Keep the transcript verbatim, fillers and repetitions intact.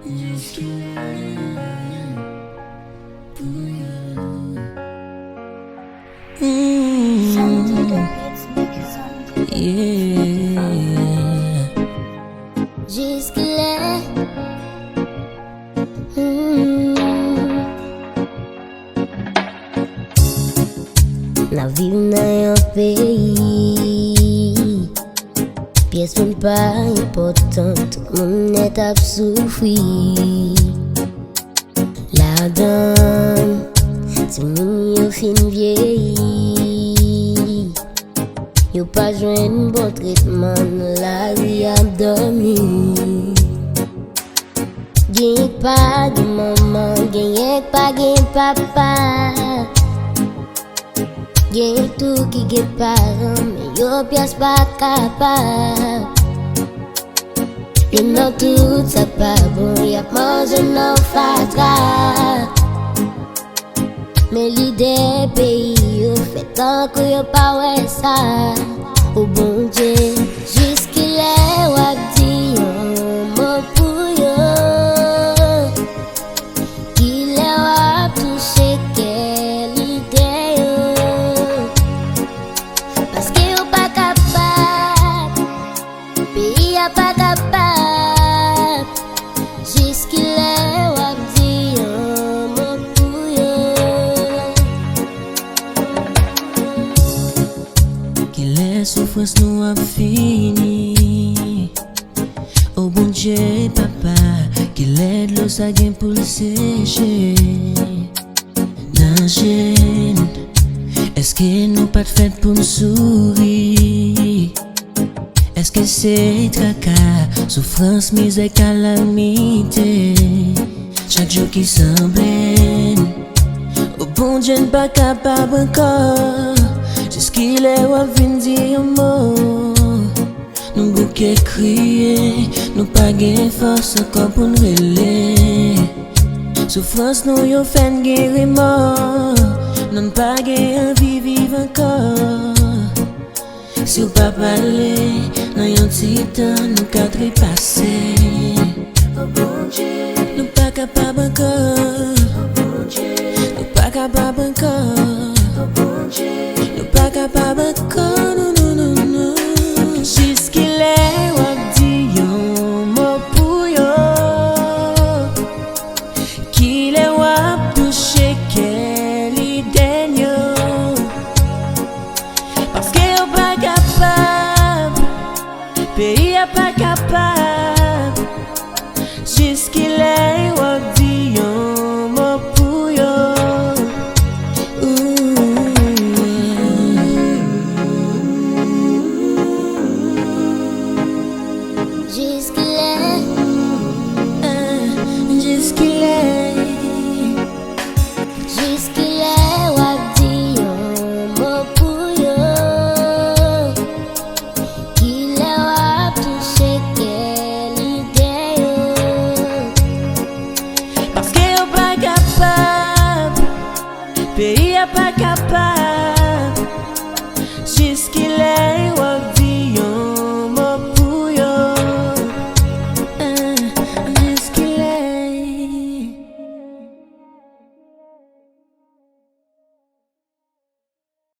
Mm, yeah. Jiskilè? Mm. N ap viv nan yon peyi, pyès moun pa enpòtan, tout moun nèt ap soufri. Ladan, timoun yo fin vyeyi, yo pa jwenn bon tretman, nan lari y ap dòmi. Genyen k pa gen manman, genyen k pa gen papa. Genyen tou ki gen paran, men yo pyès pa kapab. Yo nan tout sa k pa bon, y ap manje nan fatra. Men lidè peyi yo fè tankou yo pa wè sa. O Bondye, jiskilè w ap di yon mo pou yo? Kilè w ap touche kè lidè yo? Paske yo pa kapab, peyi a pa kapab. Jiskilè w ap di yon mo pou yo? Kilè soufrans nou ap fini? O Bondye, Papa, kilè dlo sa gen pou l seche? Nan je n, èske nou pa t fèt pou n souri? Èske se traka, soufrans, mizè, kalamite chak jou ki sanble n? O Bondye, n pa kapab ankò. Jiskilè w ap vin di yon mo? Nou bouke kriye, nou pa gen fòs ankò pou n rele. Soufrans nou yo fè n gen remò, nou n pa gen anvi viv ankò. Si w pa pale, nan yon ti tan nou ka trepase. O Bondye, nou pa kapab ankò. O Bondye, nou pa kapab ankò. O Bondye, nou pa kapab ankò, non, non, non, non. Jiskilè w ap di yon mo pou yo? Kilè w ap touche kè lidè n yo? Paske yo pa kapab, peyi a pa kapab. Jiskilè